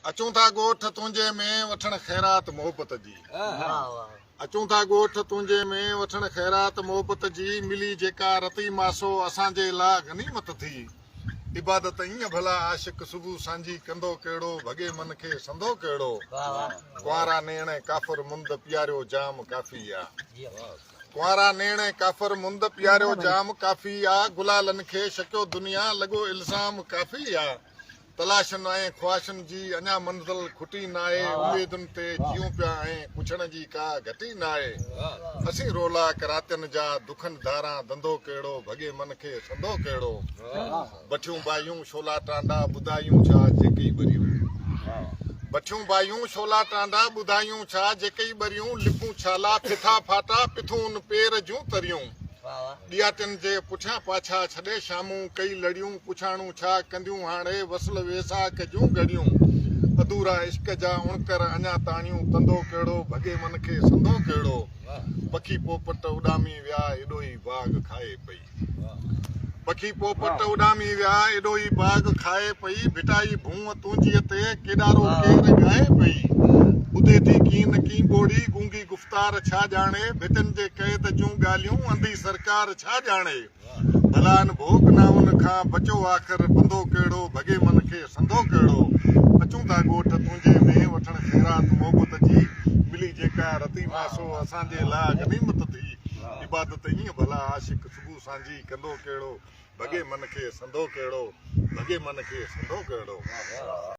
اچون ٿا ڳوٺ تنهنجي ۾ وٺڻ خيرات محبت جي. اچون ٿا ڳوٺ تنهنجي ۾ وٺڻ خيرات محبت جي ملي جيڪا رتي ماسو اسان جي لا غنيمت ٿي. عبادت ائين ڀلا عاشق صبح سانجهي ڪندو ڪهڙو ڀڳي من کي سندو ڪهڙو. ڪنوارا نيڻ ۽ ڪافر مند پياريو جام ڪافي آ. ڪنوارا نيڻ ۽ ڪافر مند پياريو جام ڪافي آ. گلالن کي شڪيو دنيا لڳو الزام ڪافي آ. تلاشن ۽ خواهشن جي اڃا منزل کٽي ناهي، اميدن تي جيئون پيا ۽ ڪڇڻ جي ڪا گهٽي ناهي. اسين رولاڪ راتين جا دکن ڌاران ڌنڌو ڪهڙو، ڀڳي من کي سنڌو ڪهڙو. بٺيون باهيون شعلا ٽانڊا ٻڌايون ڇا جيڪي ٻريون. بٺيون باهيون شعلا ٽانڊا ٻڌايون ڇا جيڪي ٻريون، لڦون ڇالا ڦٿا ڦاٽا پٿون پير جون تريون. ڏياٽين جي پٺيان پاڇا ڇڏي شامون ڪئي لڙيون پڇاڻون ڇا ڪنديون هاڻي وصل ويساک جون گهڙيون اڌورا عشق جا اڻڪر اڃا تاڻيون تندو ڪهڙو ڀڳي من کي سندو ڪهڙو پکي پوپٽ اڏامي ويا ايڏو ئي باغ کائي پئي پکي پوپٽ اڏامي ويا ايڏو ئي باغ کائي پئي ڀٽائي ڀونء تنهنجيء تي ڪيڏارو ڪير ڳائي پئي ٻڌي ٿي ڪين ڪين ٻوڙي گونگي گفتار ڇا ڄاڻي، ڀتين جي قيد جون ڳالهيون انڌي سرڪار ڇا ڄاڻي. ڀلا ان ڀوڳ ناون کان بچو آخر بندو ڪهڙو، ڀڳي من کي سندو ڪهڙو. اچون ٿا ڳوٺ تنهنجي ۾ وٺڻ خيرات محبت جي، ملي جيڪا رتي ماسو اسان جي لاء غنيمت ٿي. عبادت ائين ڀلا عاشق صبح سانجهي ڪندو ڪهڙو، ڀڳي من کي سندو ڪهڙو، ڀڳي من کي سندو ڪهڙو.